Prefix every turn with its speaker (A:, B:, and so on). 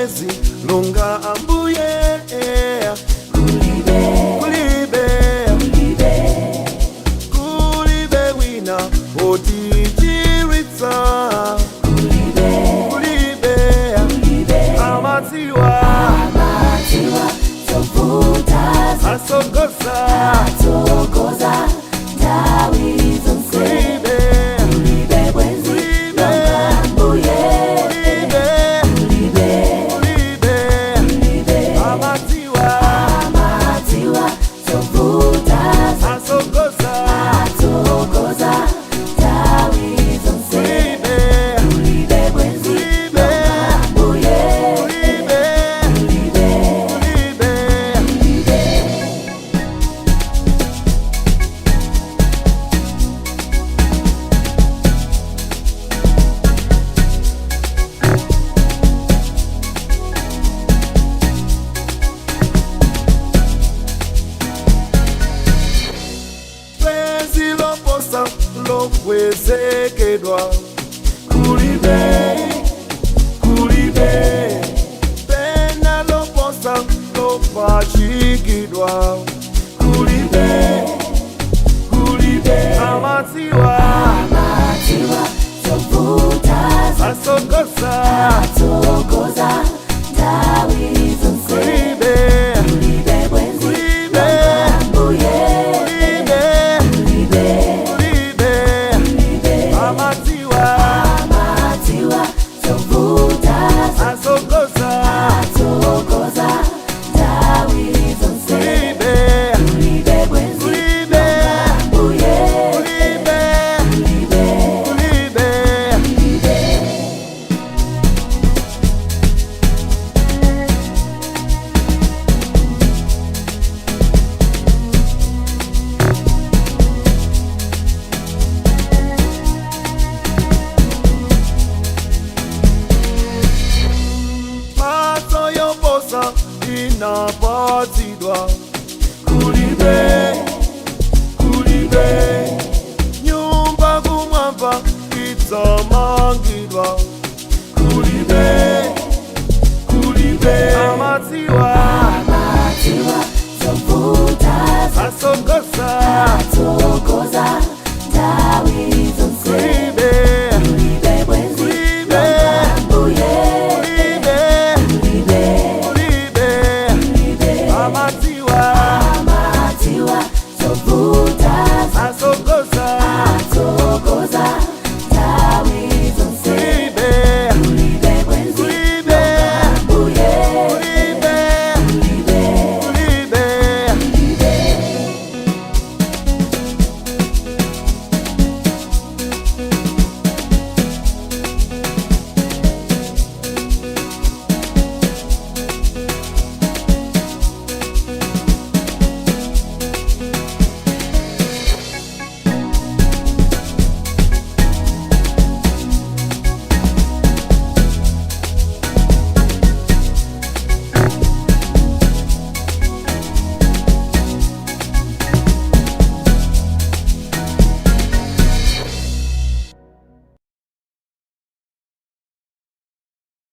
A: Bwenzi longa ambuye.
B: Kulibe.
A: Kulibe.
B: Kulibe.
A: Kulibe wina otichiritsa.
B: Kulibe.
A: Kulibe.
B: Kulibe.
A: Amadziwa.
B: Amadziwa zovuta.
A: Atsogoza.
B: Atsogoza nthawi zonse.
A: Kulibe.
B: Kulibe bwenzi
A: Kulibe.
B: longa ambuye.
A: Kulibe.
B: Kulibe.
A: Kulibe.
B: Kulibe.
A: Amadziwa.
B: Amadziwa zovuta.
A: Atsogoza.
B: Atsogoza nthawi zonse.
A: Kulibe.
B: Kulibe bwenzi
A: Kulibe.
B: longa ambuye.
A: Kulibe.
B: Kulibe.
A: Kulibe.
B: Kulibe.
A: Bwenzi loposa lokwezekedwa. Kulibe, kulibe. Pena loposa lopachikidwa. Kulibe, kulibe. Amadziwa.
B: Amadziwa zovuta.
A: Atsogoza.
B: Atsogoza nthawi zonse.
A: Kulibe.
B: Kulibe bwenzi
A: Kulibe.
B: longa ambuye.
A: Kulibe.
B: Kulibe.
A: Kulibe.
B: Kulibe.
A: Amadziwa.
B: Amadziwa zovuta.
A: Atsogoza.
B: Atsogoza nthawi zonse.
A: Kulibe.
B: Kulibe bwenzi
A: Kulibe.
B: longa ambuye.
A: Kulibe.
B: Kulibe.
A: Kulibe.
B: Kulibe.
A: Mphatso yoposa inapatsidwa. Kulibe, kulibe. Nyumba kumwamba idzama.